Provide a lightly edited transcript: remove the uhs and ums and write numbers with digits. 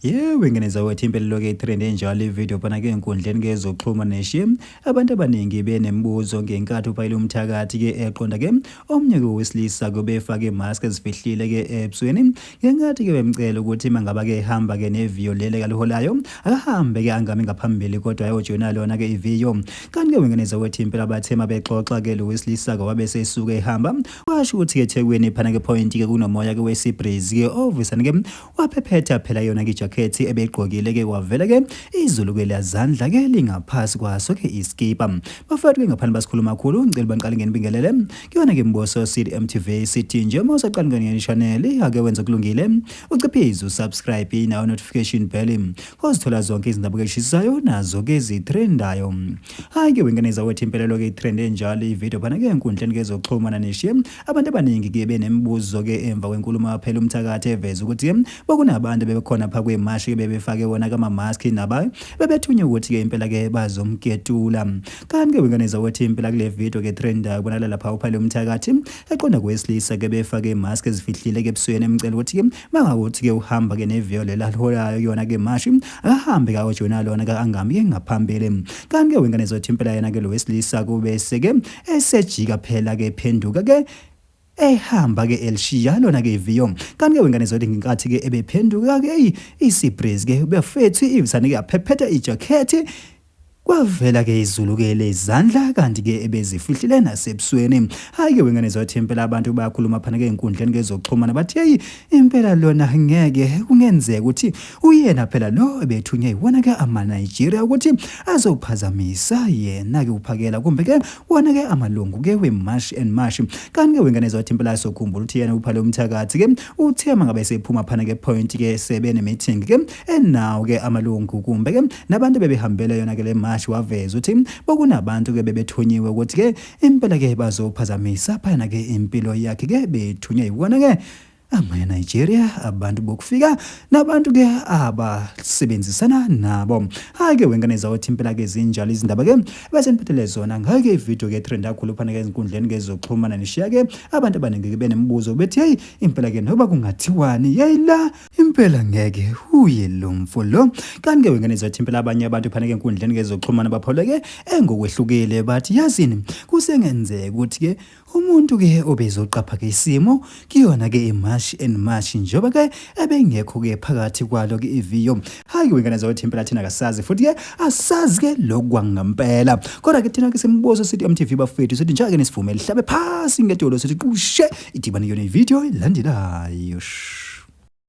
Yebo, ingane zakwethu impela lokhu i-trend enjalo ividiyo phana ke enkundleni ke zokuxhumana neshiye abantu abaningi benemibuzo ngenkathi uphayile umthakathi ke eqonda ke omnye ke wesilisa ke befake imask ezifihlile ke ebusweni ngenkathi ke bemcela ukuthi mangaba ke ehamba ke neviyo lele kaliholayo akahambe ke angami ngaphambili kodwa ayojoyina lona ke iviyo. Kanti ke wengane zakwethu impela bathe mabexoxa ke lo wesilisa ke wabe sesuke ehamba kwasho ukuthi ke eThekwini phana ke point ke kunomoya ke wesibreeze ke ovisane ke Waphephetha phela yona ke ijakhethi ebeyigqokile ke kwavela ke izulu ke liyazandla ke lingaphasi kwaso ke iskipa. Bafowethu ke ngaphandle basikhuluma kakhulu ngicela bangiqale ngenibingelele. Kuyona ke Mboso City MTV sithi nje uma usaqala ngene channel ake wenze kulungile uciphize usubscribe nayo notification bell ozithola zonke izindaba ke eshisayo nazo ke zitrendayo. Hayi ke wengane zawethu impela ke itrend enjalo ivideo phana ke enkundleni ke zokuxhumana nishiye Abantu abaningi ke benemibuzo ke emva kwenkulumo yaphela umthakathi eveza ukuthi ke bokunabantu bebekhona pha kwemashi ke bebefake wona kama mask naba bebethunywe ukuthi ke impela ke bazomketula. Kanti ke wengane zakwethu impela kule video ke trenda kubonakala lapha uphale umthakathi eqonda kwesilisa ke befake mask ezifihlile ke ebusweni emcela ukuthi ke mangakuthi ke uhamba ke neviyo lela liholayo kuyona ke mashi akahambe kawojona lona ke angabi ke ngaphambili. Kanti ke wengane zakwethu impela yena ke lo wesilisa kube seke Esejika phela ke phenduka ke ehamba ke elishiya lona ke iviyo. Kanti ke wengane zothi ngenkathi ke ebephenduka ke eyi isibreeze ke bafethu ivisane ke yaphephetha ijakhethi kwavela ke izulu ke lezandla kanti ke ebezifihlile nasebusweni. Hayi ke wengane zothi impela abantu bayakhuluma phana ke enkundleni ke zokuxhumana bathi hey impela lona ngeke kungenzeka ukuthi Uyena phela lo ebethunywe iwona ke ama-Nigeria ukuthi azophazamisa yena ke uphakela kumbe ke wona ke amalungu ke we-March and March. Kanti ke wengane zathi impela sokhumbula ukuthi yena uphale umthakathi ke uthe mangabe sephuma phana ke point ke sebe ne-meeting ke enawo ke amalungu kumbe ke nabantu bebehambela yona ke le march waveza ukuthi bokunabantu ke bebethunyiwe ukuthi ke impela ke bazophazamisa phana ke impilo yakhe ke bethunywe iwona ke Ama-Nigeria abantu bokufika nabantu ke abasebenzisana nabo. Hayi ke wengane zawothi impela ke zinjalo izindaba ke bese niphathele zona ngayo ke ivideo ke trend kakhulu phana ke ezinkundleni ke zokuxhumana nishiya ke abantu abaningi ke benemibuzo bethi hey impela ke noba kungathiwani hey la impela ngeke uye lo mfo lo. Kanti ke wengane zawothi impela abanye abantu phana ke enkundleni ke zokuxhumana bapholeke engokwehlukile bathi yazini kusengenzeka ukuthi ke Umuntu ke obezoqapha ke isimo kuyona ke iMarch and March njengoba ke ebengekho ke phakathi kwalo ke iviyo. Hayi ke wengane zakwethu impela thina kasazi futhi ke asazi ke lokhu kwangempela. Kodwa ke thina ke simbuzo sithi MTV bafethu sithi njake nisivumele hlabe phasi ngedolo sithi qushe idibane yona ivideo elandelayo.